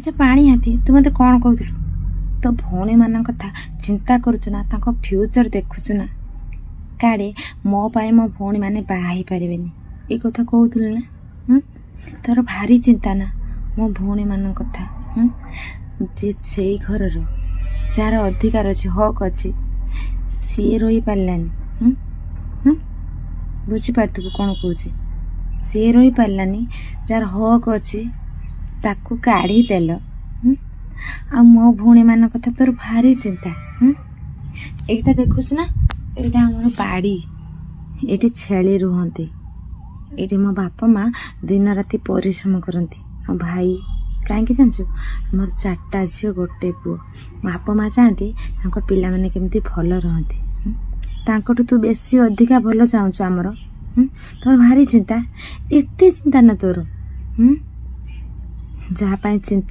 ଆଚ୍ଛା ପାଣି ହାତୀ, ତୁ ମୋତେ କ'ଣ କହୁଥିଲୁ? ତୋ ଭଉଣୀମାନଙ୍କ କଥା ଚିନ୍ତା କରୁଛୁ ନା, ତାଙ୍କ ଫ୍ୟୁଚର୍ ଦେଖୁଛୁ ନା? କାଳେ ମୋ ପାଇଁ ମୋ ଭଉଣୀମାନେ ବାହା ହେଇପାରିବେନି, ଏ କଥା କହୁଥିଲୁ ନା? ତୋର ଭାରି ଚିନ୍ତା ନା ମୋ ଭଉଣୀମାନଙ୍କ କଥା? ଯେ ସେଇ ଘରର ଯାହାର ଅଧିକାର ଅଛି, ହକ୍ ଅଛି, ସିଏ ରହିପାରିଲାନି। ବୁଝିପାରୁଥିବୁ କ'ଣ କହୁଛି। ସିଏ ରହିପାରିଲାନି, ଯାହାର ହକ୍ ଅଛି ତାକୁ କାଢ଼ିଦେଲ। ଆଉ ମୋ ଭଉଣୀମାନଙ୍କ କଥା ତୋର ଭାରି ଚିନ୍ତା। ଏଇଟା ଦେଖୁଛୁ ନା, ଏଇଟା ଆମର ବାଡ଼ି। ଏଇଠି ଛେଳି ରୁହନ୍ତି। ଏଇଠି ମୋ ବାପା ମା ଦିନ ରାତି ପରିଶ୍ରମ କରନ୍ତି, ମୋ ଭାଇ। କାହିଁକି ଜାଣିଛୁ? ଆମର ଚାରିଟା ଝିଅ, ଗୋଟେ ପୁଅ। ବାପା ମା ଚାହାନ୍ତି ତାଙ୍କ ପିଲାମାନେ କେମିତି ଭଲ ରହନ୍ତି। ତାଙ୍କଠୁ ତୁ ବେଶୀ ଅଧିକା ଭଲ ଚାହୁଁଛୁ ଆମର। ତୋର ଭାରି ଚିନ୍ତା, ଏତେ ଚିନ୍ତା ନା ତୋର? ଯାହା ପାଇଁ ଚିନ୍ତା